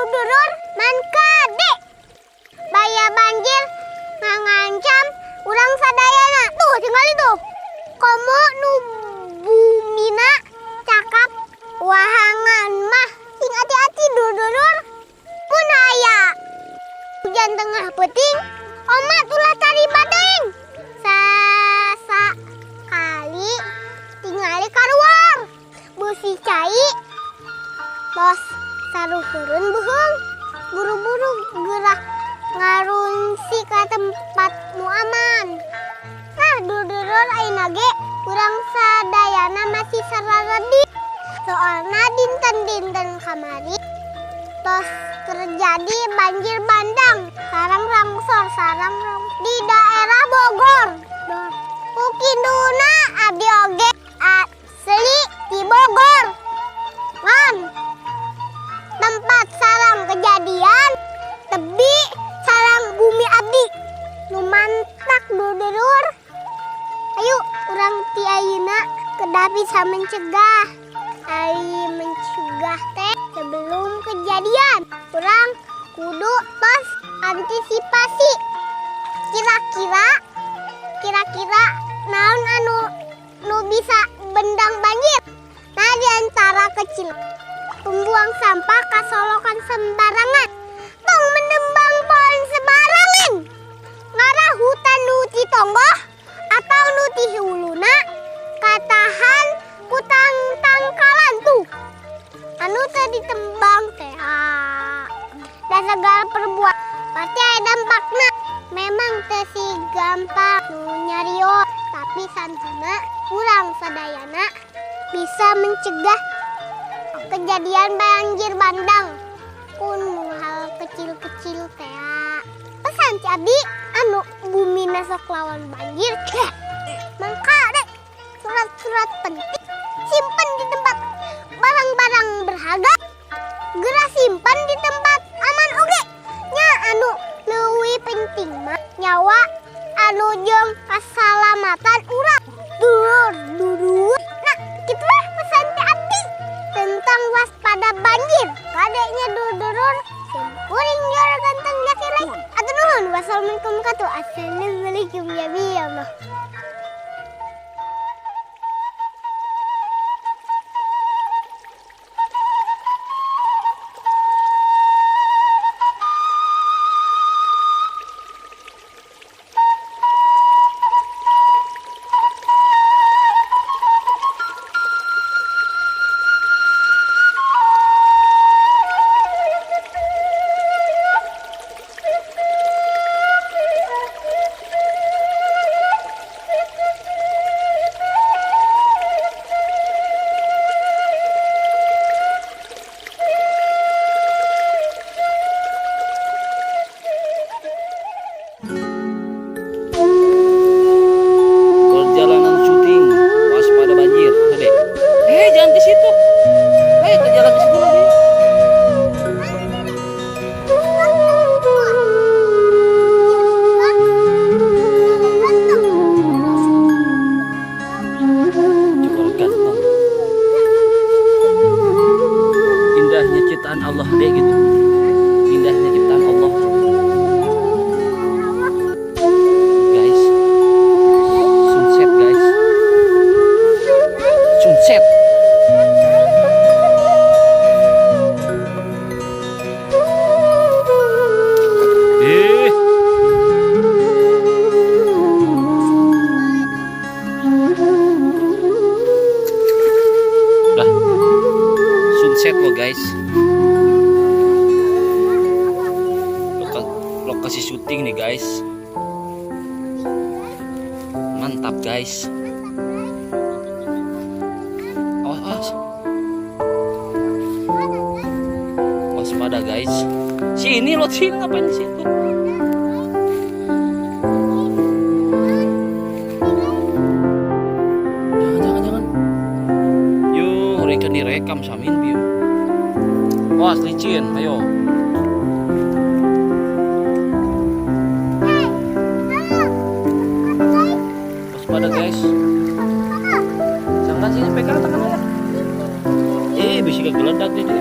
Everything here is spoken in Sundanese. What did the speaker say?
Dulur, ngan kade. Bahaya banjir ngancam urang sadayana. Tuh, tinggal itu. Komo nu bumina cakep wahangan mah sing hati-hati, dulur. Mun aya hujan tengah peuting, omat ulah tarima teuing. Sasakali tingali kaluar beusi cai tos saruhureun beuheung, buru-buru geura ngarungsi ka tempat nu aman. Nah, dulur, ayeuna ge urang sadayana masih sararedi, soalna dinten-dinten kamari tos terjadi banjir bandang sareng longsor sareng di daerah Bogor. Ku kituna abdi oge asli di Bogor, ngan tempat sareng kejadian tebi sareng bumi abdi nu mantak. Dulur, ayo urang ti ayeuna kedah bisa mencegah. Ari mencegah teh sebelum kejadian, urang kudu tos antisipasi. Kira-kira kira-kira naon anu nu bisa bendang banjir? Nah, di antara kecil pembuang sampah ka solokan sembarangan, tong menembang pohon sembarangan, ngarah hutan nu ti tonggoh atau nu ti huluna katahan ku tangkalan tuh anu teu ditembang teh. Dan segala perbuatan pasti ada dampakna. Memang teu si gampang nu nyarios, tapi santuna urang sadayana bisa mencegah kejadian banjir bandang ku hal kecil-kecil teh. Pesan ti abdi anu bumina sok lawan banjir, mangka dek surat-surat penting simpen di tempat, barang-barang berharga geura simpan di tempat aman oge nya. Anu leuwih penting mah nyawa anu jeung kasalamatan urang, dulur dulur. Nah, kitu lah pesan ti abdi tentang waspada banjir. Kade nya, dulur, kuring juara ganteng Jaki. Hatur nuhun. Wassalamualaikum warahmatullahi. Assalamualaikum ya Allah. Perjalanan syuting waspada banjir, Dek. Eh, jangan ke situ. Eh, ke jalan ke situ lagi. Jempol ganteng. Indahnya ciptaan Allah, Dek, gitu. Indahnya ciptaan Allah. Guys. Sunset, guys. Sunset. Eh. Lah. Sunset loh, guys. Lokasi syuting nih, guys. Mantap, guys. Awas, awas. Waspada, guys. Sini lo, sini, ngapain di situ? Jangan, jangan, jangan. Yuk, mereka direkam samin bieu. Awas licin, ayo. Waspada, guys. Jangan sini, pegang tangan aja. Eh, bisa kegeledak dia.